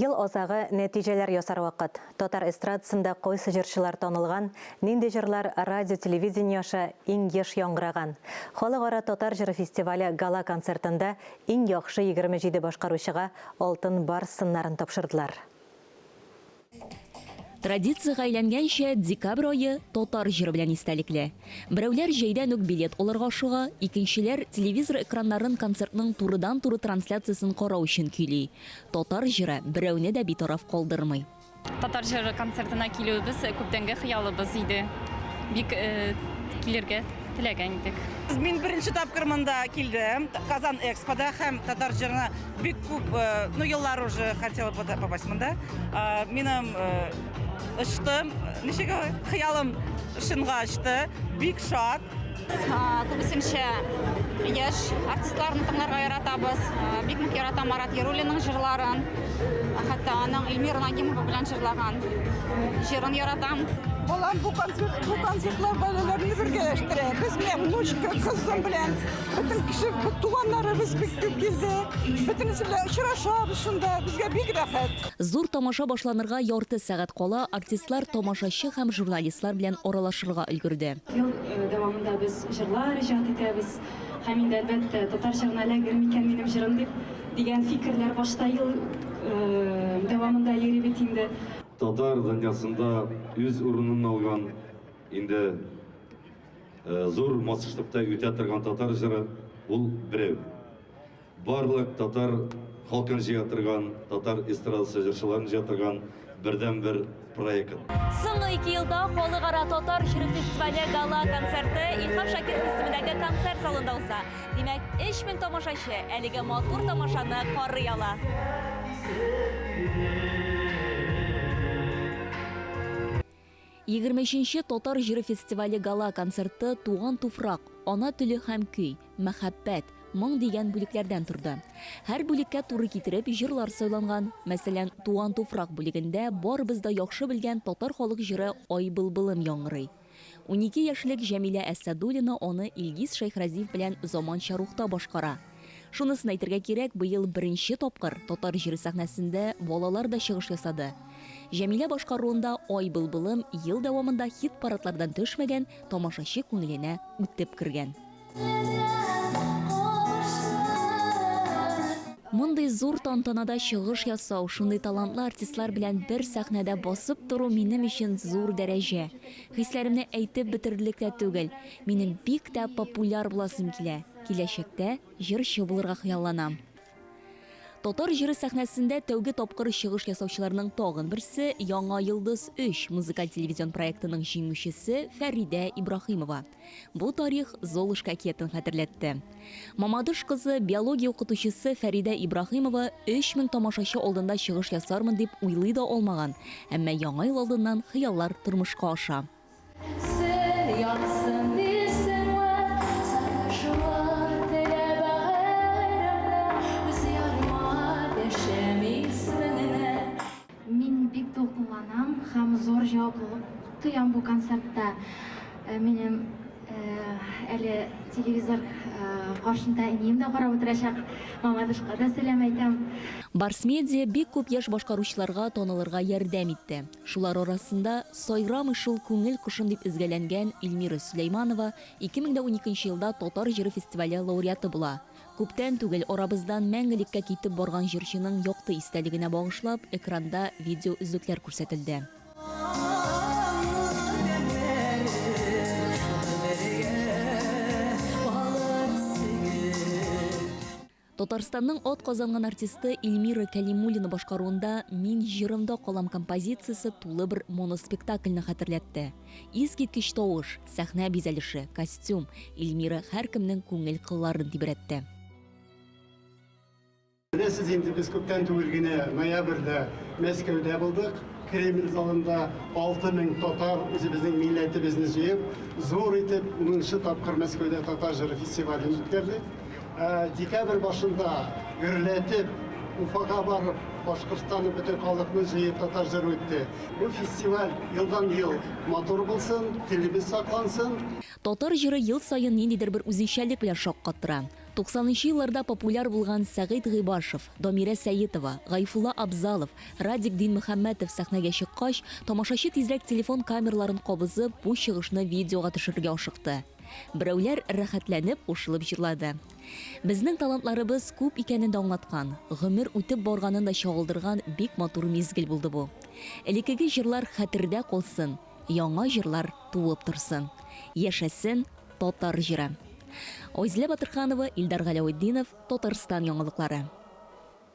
Ел азагы, нәтиҗәләр ясар вакыт. Татар эстрадасында кайсы җырчылар танылган, нинди җырлар радио-телевидение аша иң еш яңгыраган? Халыкара татар җыры фестивале гала-концертында иң яхшы 27 башкаручыга Алтын барс сыннарын тапшырдылар. Традициягә әйләнгәнчә, декабрь ае татар җыры белән истәлекле. Берәүләр җәйдән үк билет алырга ашыга, икенчеләр телевизор экраннарын концертның турыдан-туры трансляциясен карау өчен көйли. Татар җыры берәүне дә битараф калдырмый. Татар җыры концертына килүебез күптәнге хыялыбыз иде. Бик килергә теләгән идек. Мин беренче тапкыр монда килдем, Казан Экспода һәм татар җырына Бик күп, ну, еллар уже хотела попасть монда. Минем очтым, ничек хыялым чынга очты. Бик шат. Күбесенчә яшь артистларны тыңларга яратабыз. Бик нык яратам Марат Яруллинның җырларын. Хәтта аның Эльмира Нагимова белән җырлаган җырын яратам. Балам бу концерт, бу концертлар балаларны бергәләштерә. Без менә внучка, кызым белән Бөтен кеше, туганнарыбыз бик күп килде. Бөтенесе белән очрашабыз шунда. Безгә бик рәхәт. Зур тамаша башланырга ярты сәгать кала артистлар тамашачы һәм журналистлар белән аралашырга өлгерде. Ел дәвамында без җырлар иҗат итәбез һәм инде, әлбәттә, татар җырына эләгер микән минем җырым дип дигән фикерләр башта ел дәвамында йөри бит инде. Татар дөньясында үз урынын алган инде Зур масштабта үтә торган татар җыры ул берәү. Барлык татар халкын җыя торган, татар эстрадасы җырчыларын җыя торган бердәнбер проект. Соңгы ике елда Халыкара татар җыры фестивале гала-концерты Илһам Шакиров исемендәге концерт залында уза. Димәк, 3000 тамашачы әлеге матур тамашаны карый ала. 23 нче Татар җыры фестивале гала-концерты Туган туфрак, ана теле һәм көй, мәхәббәт, моң дигән бүлекләрдән торды. Һәр бүлеккә туры китереп җырлар сайланган. Мәсәлән, Туган туфрак бүлегендә барыбыз да яхшы белгән татар халык җыры Ай былбылым яңгырый. 12 яшьлек Җәмилә Әсәдуллина аны Илгиз Шәйхразиев белән заманча рухта башкара. Шунысын әйтергә кирәк, быел беренче тапкыр татар җыры сәхнәсендә балалар да чыгыш ясады. Җәмилә башкаруында Ай былбылым ел дәвамында хит-парадлардан төшмәгән, тамашачы күңеленә үтеп кергән. Мондый зур тантанада чыгыш ясау, шундый талантлы артистлар белән бер сәхнәдә басып тору минем өчен зур дәрәҗә. Хисләремне әйтеп бетерерлек тә түгел. Минем бик тә популяр буласым килә. Киләчәктә җырчы булырга хыялланам. Татар җыры сәхнәсендә тәүге тапкыр чыгыш ясаучыларның тагын берсе, Яңа йолдыз 3 музыкаль телевизион проектының җиңүчесе Фәридә Ибраһимова. Бу тарих Золушка әкиятен хәтерләтте. Мамадыш кызы, биология укытучысы Фәридә Ибраһимова 3000 тамашачы алдында чыгыш ясармын дип уйлый да алмаган, әмма Яңа ел алдыннан хыяллар тормышка аша. Мин бик дулкынланам һәм зур җаваплылык тоям бу концертта. Минем әле телевизор каршында әнием дә карап утырачак. Мамадышка да сәлам әйтәм. Барс-медиа бик күп яшь башкаручыларга танылырга ярдәм итте. Шулар арасында Сайрамый шул күңел кошым дип өзгәләнгән Эльмира Сөләйманова 2012 елда Татар җыры фестивале лауреаты була. Күптән түгел арабыздан мәңгелеккә китеп барган җырчының якты истәлегенә багышлап экранда видеоөзекләр күрсәтелде. Татарстанның атказанган артисты Эльмира Кәлимуллина башкаруында Мин җырымда калам композициясе тулы бер моноспектакльне хәтерләтте. Искиткеч тавыш, сәхнә бизәлеше, костюм, Эльмира һәркемнең күңел кылларын тибрәтте. Беләсез инде, без күптән түгел генә ноябрьдә Мәскәүдә булдык. Кремль залында 6000 татар үзебезнең милләтебезне җыеп, зур итеп унынчы тапкыр Мәскәүдә татар җыры фестивален үткәрдек. Декабрь башында гөрләтеп Уфага барып, Башкортстанның бөтен халыкны җыеп татар җыры үтте. Бу фестиваль елдан-ел матур булсын, телебез саклансын. Татар җыры ел саен ниндидер бер үзенчәлек белән шаккатыра. Туксанынчы елларда популяр булган Сәгыйть Гыйбашев, Дамирә Сәетова, Гайфулла Абзалов, Радик Динмөхәммәтов сәхнәгә чыккач, тамашачы тизрәк телефон камераларын кабызып, бу чыгышны видеога төшерергә ашыкты. Берәүләр рәхәтләнеп кушылып җырлады. Безнең талантларыбыз күп икәнен дә аңлаткан, гомер үтеп барганын да чагылдырган бик матур мизгел булды бу. Элеккеге җырлар хәтердә калсын, яңа җырлар туып торсын. Яшәсен татар җыры! Айзилә Батырханова, Илдар Галәветдинов, Татарстан яңалыклары.